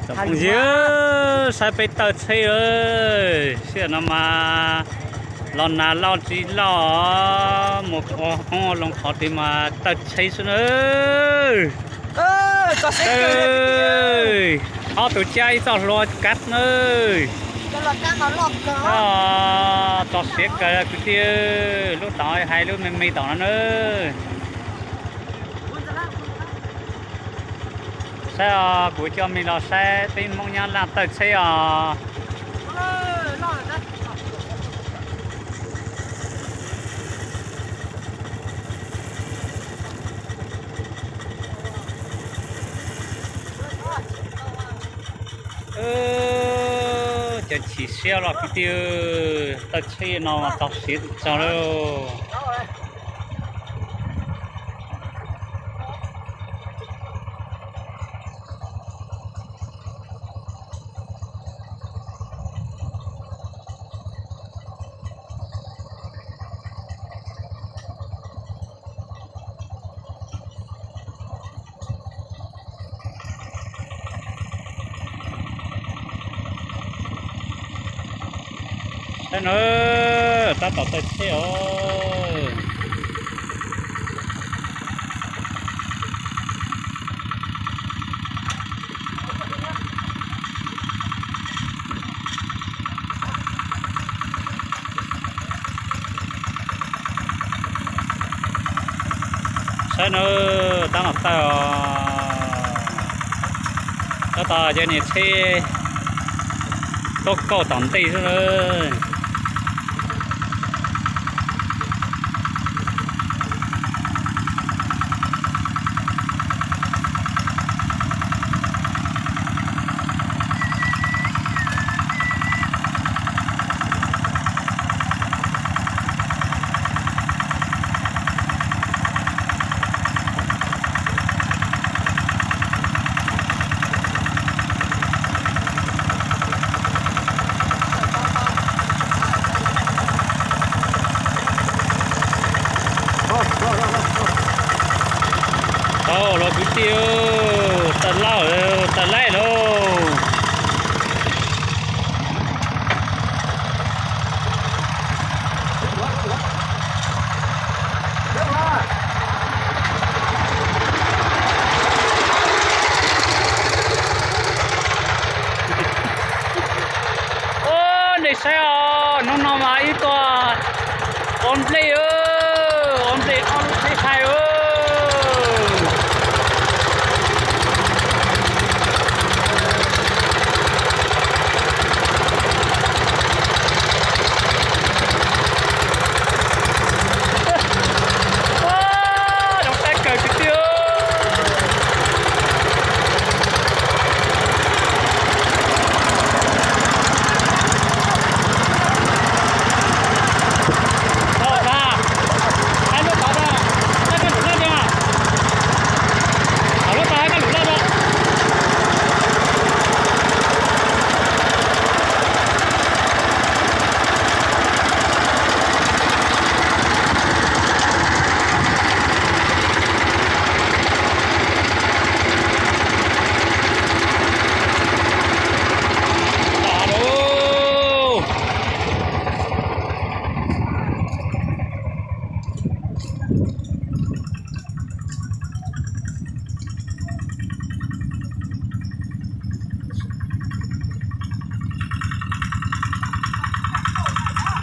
Tsoom phooj ywg, saib peb tawj tsheb, sij hawm no mas los nag loj tsis loj, mus ua hoob ua loo qhov twg mas tawj tsheb xwb na. Ob tug cab ib txoj hlua kab na. Tso siab kawg kwv tij, lub tod hais lub me me tom no na. Saib os, kuv coj mej los saib peb Hmoob Nyab Laj tawj tsheb os. Cov chim siab los kwv tij, tawj tsheb no mas txog siav txog lawm. Saib na, tab tom tawj tsheb os. Saib na, tab tom tawj os. Tab tom cov niag tsheb tuaj kauj tom ntej xwb na. Tau los kwv tij, tawm lauj, tawm laij lauj. Os, nej saib os, hnub no mas ib tug ua nplej, ua nplej ob lub tsheb hais. Zoo siab kawg kwv tij.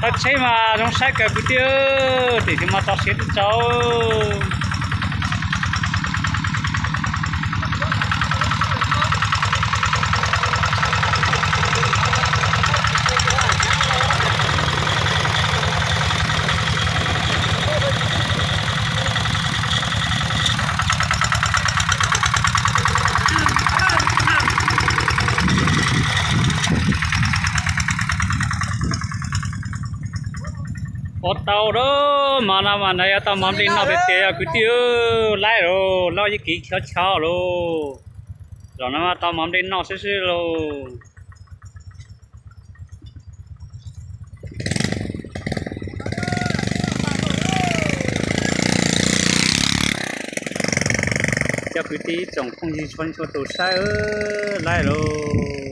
Tawb tsheb mas zoo saib kawg kwv tij, tim twg mas tso siab twb tso. Ua tau lawm, mov no mas nws yuav tau mov nplej noj tiag tiag yog kwv tij, laib lawm, loj yeej kiv chov chov lawm. Zaum no mas tau mov nplej noj xwb xwb lauj. Cov Kwv tij tsoom phooj ywg txhua txhua tus saib, laij lauj.